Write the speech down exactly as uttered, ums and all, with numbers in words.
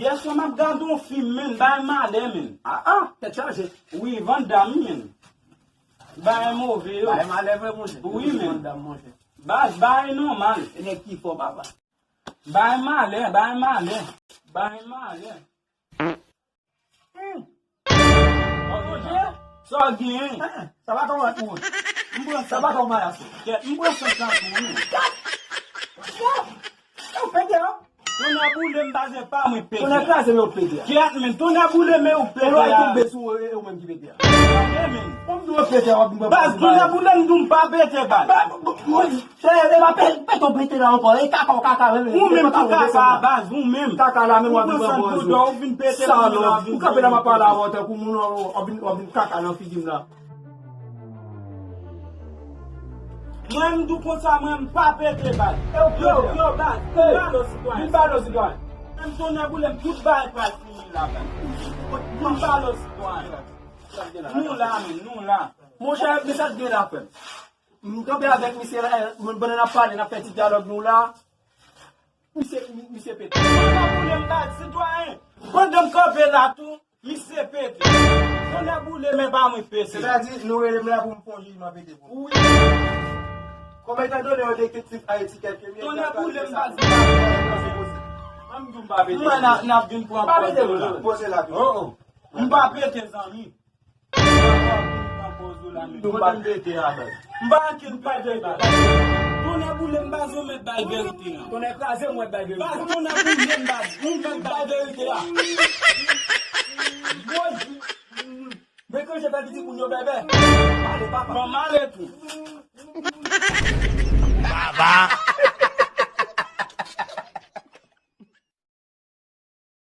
Yèswa m ap gade yon fim, men, bay malè, men. Ah, ah, tèt chaje. Wi, Van Damme, men. Bay move, yo. Bay malè vre, monchè. Wi, men. Van Damme, monchè. Baz, bay nòmal. E nèg ki fò, papa. Bay malè, bay malè. Bay malè. Hmm. Monchè, sa w genyen? Sa pa tò mwen pou ou. M pran sa pa tò mwen aso. Kèt, m pran san san pou ou. Kèt! Kèt! Yo pete, yo. Tonnè boule m, baz, e pa mwen pete. Tonnè kraze, men ou pete. Kèt, men, tonnè boule m, e ou pete. E lò, e tonbe sou ou, e ou menm ki pete. Tande, men. Bon, m di w pete, w ap vin pran baz, tonnè boule m, di w m pa pete, baz. Ba, ba, ba, Chè, e pa pè, pè ton pete la ankò, e kaka w kaka menm. Ou menm ki kaka, baz, ou menm. Kaka la menm w ap vin pran pòz ou. Ou vin pete pou moun la vin. Ou kanpe la m ap pale avè w tankou moun w ap vin, w ap vin kaka nan figi m la. Mwen m di w konsa, mwen m pa pete, baz. Yo, yo, baz, vin pale w sitwayen. Vin pale w sitwayen. Menm tonnè boule m, tout bagay pral fini la, baz. Vin pale w sitwayen. Nou la, men, nou la. Monchè, men sa k gen la, frè m? M kanpe avèk misye la, eh, mwen pandan n ap pale, n ap fè ti dyalòg nou la. Misye, mi-, misye pete. Tonnè boule m, baz, sitwayen. Pandan m kanpe la tou, misye pete. Tonnè boule m, e pa mwen pete. Sètadi, nou rele m la pou m fè yon jijman pete pou ou. Wi. Kòm etan done yon detektif Ayiti kèlke mye. Tonnè boule m, baz, m pa pete. An m di w m pa pete. Mwen, n a, n ap vin pran pòz nou la. Poze la tou. Oh, oh. M pa pete, zanmi. M pa ankenn pete, baz. Tonnè boule m, baz, ou mèt bay verite a. Tonnè kraze m, ou mèt bay verite. Baz, tonnè boule m, baz, ou mèt bay verite a. Woy! Dekranje fè pitit moun yo bèbè. Pale, papa. Bon, m ale tou. Papa.